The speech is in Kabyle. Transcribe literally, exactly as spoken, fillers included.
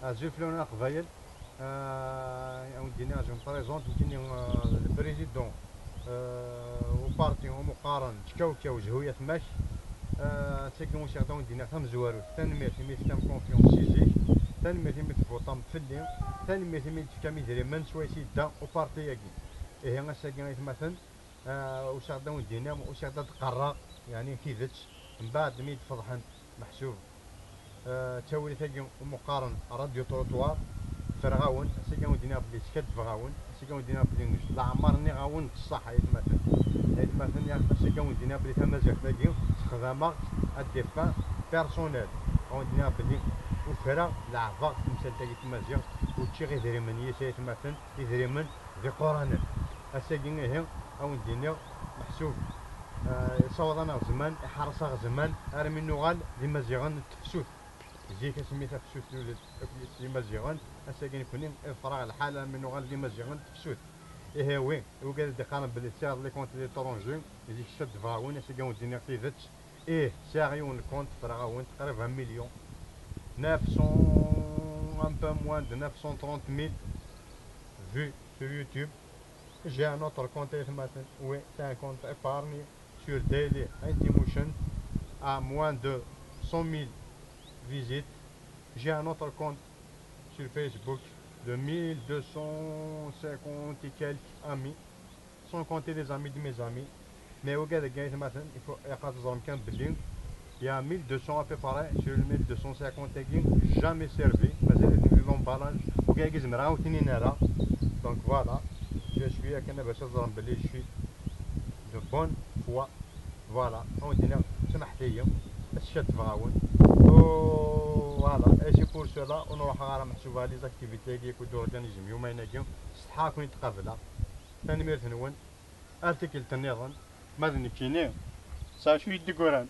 Azul fell-awen a Leqbayel. Ah, ad wen-d-iniɣ, je me présente, nekkini, ah, le président, ah, u parti umi qqaren Tkawkaw Zhu Yatma-k. Ah, ass-agi usiɣ-d ad wen-d-iniɣ tamezwarut, tanemmirt imi tefkam confiance si zik, tanemmirt imi tvuṭam fell-i, tanemmirt imi d-tefkam idrimen swayes yedda uparti-agi. Ihi ass-agi aytmaten, ah, usiɣ-d ad wen-d-iniɣ, usiɣ-d ad d-qarreɣ, yeɛni tidet, mbeɛd mi d-feḍḥen meḥsub, ah, ttawrit-agi umi qqaren radio trottoir, ffreɣ-awen, ass-agi ad wen-d-iniɣ belli skaddbeɣ-awen, ass-agi ad wen-d-iniɣ belli leɛmer nniɣ-awen d ṣṣeḥ, aytmaten. Aytmaten, ya, ass-agi ad wen-d-iniɣ belli tamaziɣt-agi texdam-aɣ-tt à des fins personnelles. Ad wen-d-iniɣ belli ukreɣ, leɛbeɣ temsalt-agi n tmaziɣt, u ččiɣ idrimen yis, aytmaten, idrimen d iquranen. Ass-agi ihi, ad wen-d-iniɣ, meḥsub, ah, yessawaḍ-aneɣ zzman, iḥeṛṛes-aɣ zzman, armi nuɣal d imaziɣen n tefsut. Zik asmi tafsut lulet akked s imaziɣen, ass-agi nekni iḍfer-aɣ lḥal armi nuɣal d imaziɣen n tefsut. Ihi wi, wigad i d-iqqaren belli sɛiɣ les comptes d'étrangers, zik skaddbeɣ-awen, ass-agi ad wen-d-iniɣ tidet. Ih, sɛiɣ yiwen lkunt, ffreɣ-awen-t, qrib un million neuf cents, un peu moins de neuf cent trente mille vues sur YouTube. J'ai un autre compte, aytmaten. Oui, c'est un compte épargne sur Daily Anti-Motion à moins de cent mille visites. J'ai un autre compte sur Facebook de mille deux cent cinquante et quelques amis, sans compter les amis de mes amis. Mais wigad-agi, aytmaten, il faut, ilaq ad teẓrem kan belli il y a mille deux cents à peu près sur les mille deux cent cinquante-agi, jamais servi, mazal-iten di l'emballage. Wigad-agi zemreɣ ad awen-t-inin ara. Donc voilà, je suis, akken ad bac ad teẓrem belli je suis de bonne foi. Voilà, ad wen-d-iniɣ smaḥet-iyi, ad skaddbeɣ-awen. Oh, voilà, et c'est pour cela ur ruḥeɣ ara meḥsub ɣer les activités-agi akked organism yumayen-agi. Setḥa ad ken-id-qableɣ. Tanemmirt-nwen. Ar tikkelt nniḍen, ma d nekkini, sɛiɣ cwiya n yiguran.